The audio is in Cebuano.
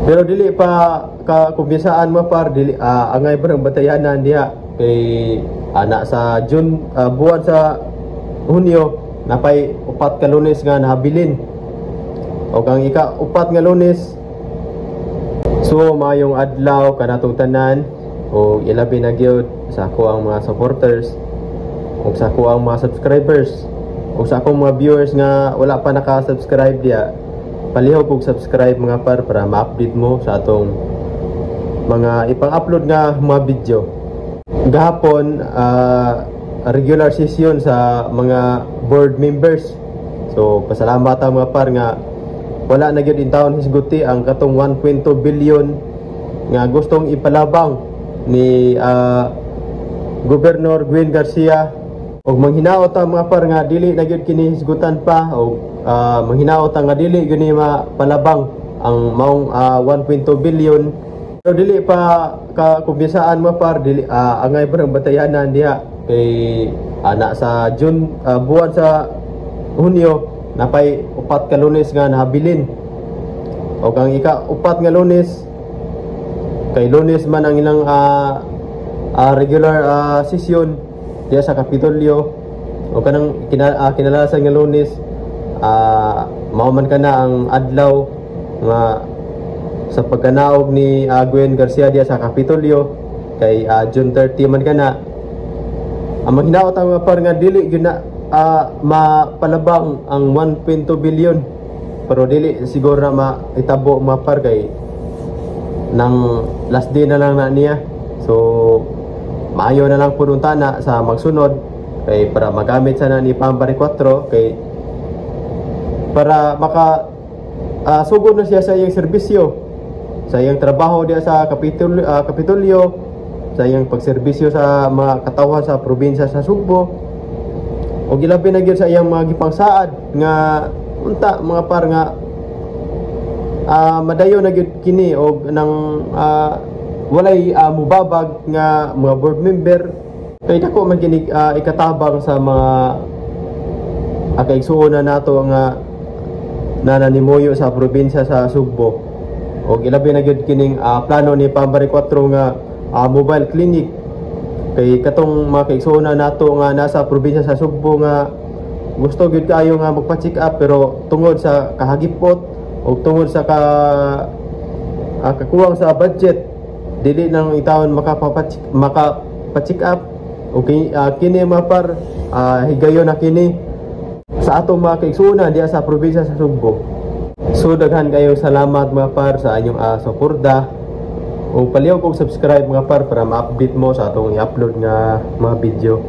Pero dili pa ka kumbisaan mo, par, dili angay ba ng batayanan diha kay ana sa June, buwan sa Hunyo napay 4 ka Lunes nga nahabilin o ang ika-4 nga Lunes. So maayong adlaw kanatong tanan o ilabi na gyud sa ako ang mga supporters ug sa ako ang mga subscribers ug sa akong mga viewers nga wala pa naka-subscribe diya. Palihog og subscribe, mga par, para ma-update mo sa atong mga ipang-upload nga mga video. Gahapon, regular session sa mga board members. So pasalamat ang mga par nga wala na gyud intawon hisguti ang katong 1.2 billion nga gustong ipalabang ni Governor Gwen Garcia. Og manghinaot ang mga par nga dili na gyud kini hisgutan pa og manghinaot ang nga dili gyud ni mapalabang ang maong 1.2 billion. Pero dili pa ka kumbisaan mo, par, dili angay ba ng batayanan diha kay ana sa June, buwan sa Hunyo napay 4 ka Lunes nga nahabilin o ang ika-4 nga Lunes kay Lunes man ang ilang regular session diya sa Kapitolyo o kanang kinalasan nga Lunes, mao man kana ang adlaw nga sa pagkanaog ni Gwen Garcia diya sa Kapitolyo kay June 30 man kana. Ang manghinaot ang mga par nga dili gyud na mapalabang ang 1.2 billion, pero dili siguro na maitabo, mga par, kay nang last day na lang na niya. So maayo na lang pud unta na sa magsunod kay para magamit sana ni Pambari 4 kay para maka sugod na siya sa iyang serbisyo, sa iyang trabaho diya sa Kapitolyo, sa iyang pagserbisyo sa mga katawhan sa probinsya sa Sugbo o gilabi na gyud sa iyang mga gipangsaad nga unta, mga par, nga madayo na gyud kini og nang walay mubabag nga mga board member kay dako man kini ikatabang sa mga kaigsuonan nato nga nananimuyo sa probinsya sa Sugbo og ilabi na gyud kining plano ni Pambari 4 nga mobile clinic kay katong mga kaigsuonan nato nga nasa probinsya sa Sugbo nga gusto gyud kaayo nga magpa-check up, pero tungod sa kahagipot o tungod sa kakuwang sa budget, dili nang itawon makapa-check up. Okay, kini, mga par, higayon na kini sa atong mga kaigsuonan diya sa probinsya sa Sugbo. So daghan kayo salamat, mga par, sa inyong suporta o palihog og subscribe, mga par, para ma-update mo sa atong i-upload nga mga video.